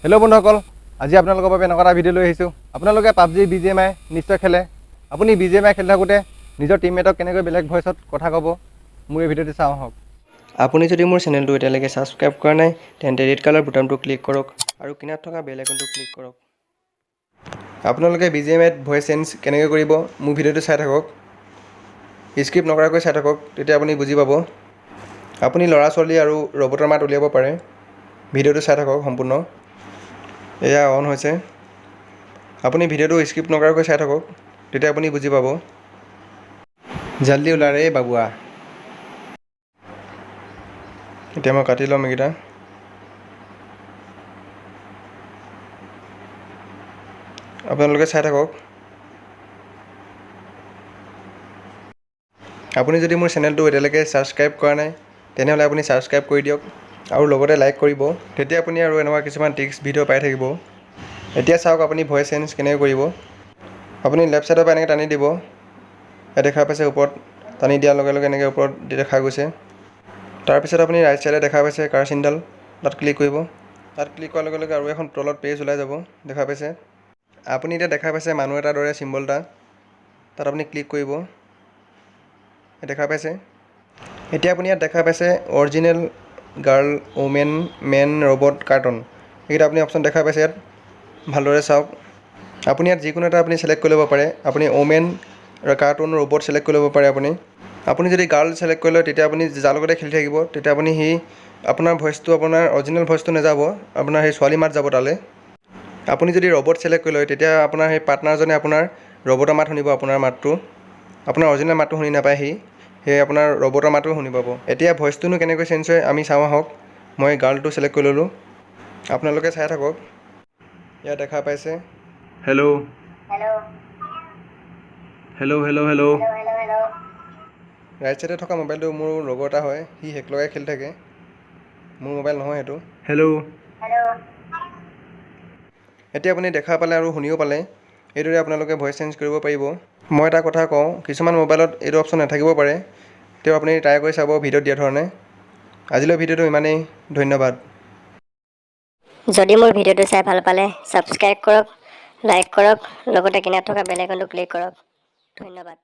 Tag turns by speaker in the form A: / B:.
A: Hello' বন্ধুসকল, আজি আপোনালোকৰ বাবে এনেকুৱা এটা ভিডিঅ' লৈ আহিছোঁ। আপোনালোকে পাবজি, বিজিএমআই নিশ্চয় খেলে। আপুনি বিজিএমআই খেলি থাকোঁতে নিজৰ টিমমেটক কেনেকৈ বেলেগ ভইচত কথা ক'ব, মোৰ এই ভিডিঅ'টো চাওঁ আহক।
B: আপুনি যদি মোৰ চেনেলটো এতিয়ালৈকে ছাবস্ক্ৰাইব কৰা নাই, তেন্তে ৰেড কালাৰ বুটামটো ক্লিক কৰক আৰু কিনাৰত থকা বেল আইকনটো ক্লিক কৰক।
A: আপোনালোকে বিজিএমআইত ভইচ চেঞ্জ কেনেকৈ কৰিব, মোৰ ভিডিঅ'টো চাই থাকক। স্কিপ নকৰাকৈ চাই থাকক, তেতিয়া আপুনি বুজি পাব। আপুনি ল'ৰা ছোৱালী আৰু ৰবটৰ মাত উলিয়াব পাৰে। ভিডিঅ'টো চাই থাকক সম্পূৰ্ণ। এয়া অন হৈছে। আপুনি ভিডিঅ'টো স্কিপ নকৰাকৈ চাই থাকক, তেতিয়া আপুনি বুজি পাব। জল্দি ওলা ৰে বাবুৱা। এতিয়া মই কাটি ল'ম এইকেইটা। আপোনালোকে চাই থাকক। আপুনি যদি মোৰ চেনেলটো এতিয়ালৈকে ছাবস্ক্ৰাইব কৰা নাই, তেনেহ'লে আপুনি ছাবস্ক্ৰাইব কৰি দিয়ক আৰু লগতে লাইক কৰিব। তেতিয়া আপুনি আৰু এনেকুৱা কিছুমান ট্ৰিক্স ভিডিঅ' পাই থাকিব। এতিয়া চাওক আপুনি ভইচ চেঞ্জ কেনেকৈ কৰিব। আপুনি লেফ্ট ছাইডৰ পৰা এনেকৈ টানি দিব। ইয়াত দেখা পাইছে, ওপৰত টানি দিয়াৰ লগে লগে এনেকৈ ওপৰত দেখা গৈছে। তাৰপিছত আপুনি ৰাইট ছাইডে দেখা পাইছে কাৰ চিনডাল, তাত ক্লিক কৰিব। তাত ক্লিক কৰাৰ লগে লগে আৰু এখন তলত পেজ ওলাই যাব, দেখা পাইছে। আপুনি এতিয়া দেখা পাইছে মানুহ এটাৰ দৰে চিম্বল এটা, তাত আপুনি ক্লিক কৰিব। দেখা পাইছে। এতিয়া আপুনি ইয়াত দেখা পাইছে original girl, women, man, robot, cartoon, এইকেইটা আপুনি অপশ্যন দেখা পাইছে। ইয়াত ভালদৰে চাওক। আপুনি ইয়াত যিকোনো এটা আপুনি ছিলেক্ট কৰি ল'ব পাৰে। আপুনি ওমেন, কাৰ্টুন, ৰবট ছিলেক্ট কৰি ল'ব পাৰে। আপুনি যদি গাৰ্ল ছিলেক্ট কৰি লয়, তেতিয়া আপুনি যাৰ লগতে খেলি থাকিব, তেতিয়া আপুনি সেই আপোনাৰ ভইচটো, আপোনাৰ অৰিজিনেল ভইচটো নাযাব, আপোনাৰ সেই ছোৱালী মাত যাব তালৈ। আপুনি যদি ৰবট ছিলেক্ট কৰি লয়, তেতিয়া আপোনাৰ সেই পাৰ্টনাৰজনে আপোনাৰ ৰবটৰ মাত শুনিব, আপোনাৰ মাতটো, আপোনাৰ অৰিজিনেল মাতটো শুনি নাপায়। সি সেই আপোনাৰ ৰবটৰ মাতো শুনি পাব। এতিয়া ভইচটোনো কেনেকৈ চেঞ্জ হয় আমি চাওঁ আহক। মই গাৰ্লটো ছিলেক্ট কৰি ল'লোঁ, আপোনালোকে চাই থাকক। ইয়াত দেখা পাইছে।
C: Hello, hello, hello, hello.
A: Right ছাইডে থকা মোবাইলটো মোৰ লগৰ এটা হয়, সি হেক লগাই খেলি থাকে। মোৰ মোবাইল নহয় সেইটো।
C: হেল্ল'।
A: এতিয়া আপুনি দেখা পালে আৰু শুনিও পালে, এইদৰে আপোনালোকে ভইচ চেঞ্জ কৰিব পাৰিব। মই এটা কথা কওঁ, কিছুমান মোবাইলত এইটো অপশ্যন নাথাকিব পাৰে, তেওঁ আপুনি ট্ৰাই কৰি চাব ভিডিঅ'ত দিয়া ধৰণে। আজিলৈ ভিডিঅ'টো ইমানেই, ধন্যবাদ।
D: যদি মোৰ ভিডিঅ'টো চাই ভাল পালে, ছাবস্ক্ৰাইব কৰক, লাইক কৰক, লগতে কিনাৰত থকা বেল আইকনটো ক্লিক কৰক। ধন্যবাদ।